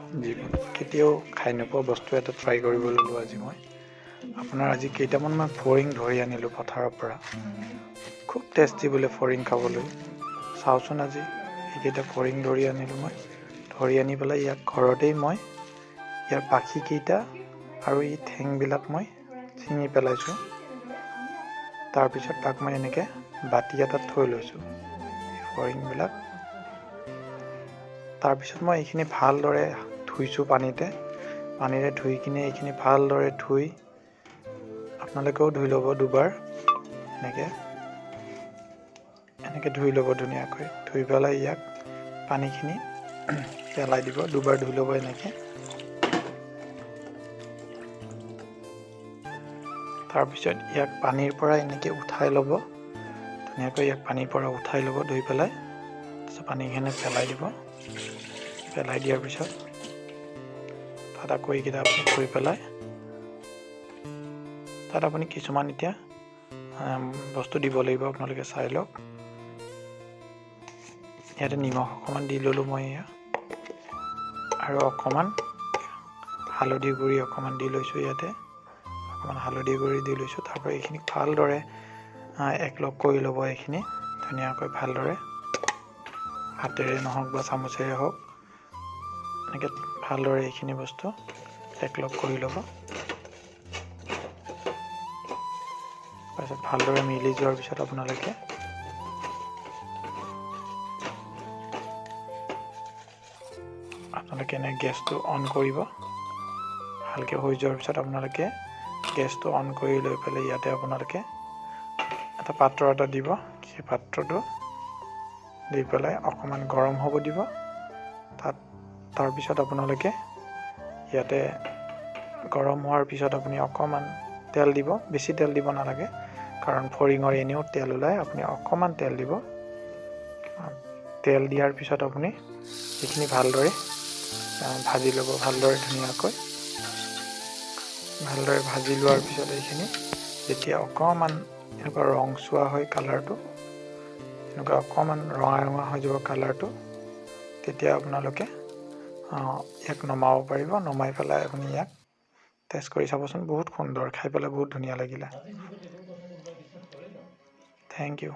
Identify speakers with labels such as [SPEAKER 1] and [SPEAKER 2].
[SPEAKER 1] জীৱনত কেতিয়াও খাই নোপোৱা বস্তু এটা ট্ৰাই কৰিব ল'লোঁ আজি মই। আপোনাৰ আজি কেইটামান মই ফৰিং ধৰি আনিলোঁ পথাৰৰ পৰা। খুব টেষ্টি বোলে ফৰিং খাবলৈ। চাওঁচোন আজি এইকেইটা ফৰিং ধৰি আনিলোঁ মই। ধৰি আনি পেলাই ইয়াক ঘৰতেই মই ইয়াৰ পাখিকেইটা আৰু এই ঠেংবিলাক মই ছিঙি পেলাইছোঁ। তাৰপিছত তাক মই এনেকৈ বাতি এটাত থৈ লৈছোঁ ফৰিংবিলাক। তাৰপিছত মই এইখিনি ভালদৰে ধুইছোঁ পানীতে। পানীৰে ধুই কিনে এইখিনি ভালদৰে ধুই আপোনালোকেও ধুই ল'ব দুবাৰ। এনেকৈ এনেকৈ ধুই ল'ব ধুনীয়াকৈ। ধুই পেলাই ইয়াক পানীখিনি পেলাই দিব, দুবাৰ ধুই ল'ব এনেকৈ। তাৰপিছত ইয়াক পানীৰ পৰা এনেকৈ উঠাই ল'ব ধুনীয়াকৈ। ইয়াক পানীৰ পৰা উঠাই ল'ব ধুই পেলাই। তাৰপিছত পানীখিনি পেলাই দিব। পেলাই দিয়াৰ পিছত তাত আকৌ এইকেইটা আপুনি থৈ পেলাই তাত আপুনি কিছুমান এতিয়া বস্তু দিব লাগিব, আপোনালোকে চাই লওক। ইয়াতে নিমখ অকণমান দি ল'লোঁ মই এয়া, আৰু অকণমান হালধি গুড়ি অকণমান দি লৈছোঁ ইয়াতে। অকণমান হালধি গুড়ি দি লৈছোঁ। তাৰপৰা এইখিনি ভালদৰে একলগ কৰি ল'ব এইখিনি ধুনীয়াকৈ ভালদৰে, হাতেৰে নহওক বা চামুচেৰে হওক, এনেকৈ ভালদৰে এইখিনি বস্তু একলগ কৰি ল'ব। তাৰপিছত ভালদৰে মিলি যোৱাৰ পিছত আপোনালোকে এনে গেছটো অন কৰিব। ভালকৈ হৈ যোৱাৰ পিছত আপোনালোকে গেছটো অন কৰি লৈ পেলাই ইয়াতে আপোনালোকে এটা পাত্ৰ এটা দিব। সেই পাত্ৰটো দি পেলাই অকণমান গৰম হ'ব দিব তাত। তাৰপিছত আপোনালোকে ইয়াতে গৰম হোৱাৰ পিছত আপুনি অকণমান তেল দিব। বেছি তেল দিব নালাগে, কাৰণ ফৰিঙৰ এনেও তেল ওলায়। আপুনি অকণমান তেল দিব। তেল দিয়াৰ পিছত আপুনি এইখিনি ভালদৰে ভাজি ল'ব, ভালদৰে ধুনীয়াকৈ ভালদৰে ভাজি লোৱাৰ পিছত এইখিনি যেতিয়া অকণমান এনেকুৱা ৰংচোৱা হয় কালাৰটো, এনেকুৱা অকণমান ৰঙা ৰঙা হৈ যাব কালাৰটো, তেতিয়া আপোনালোকে ইয়াক নমাব পাৰিব। নমাই পেলাই আপুনি ইয়াক টেষ্ট কৰি চাবচোন, বহুত সুন্দৰ, খাই পেলাই বহুত ধুনীয়া লাগিলে। Thank you.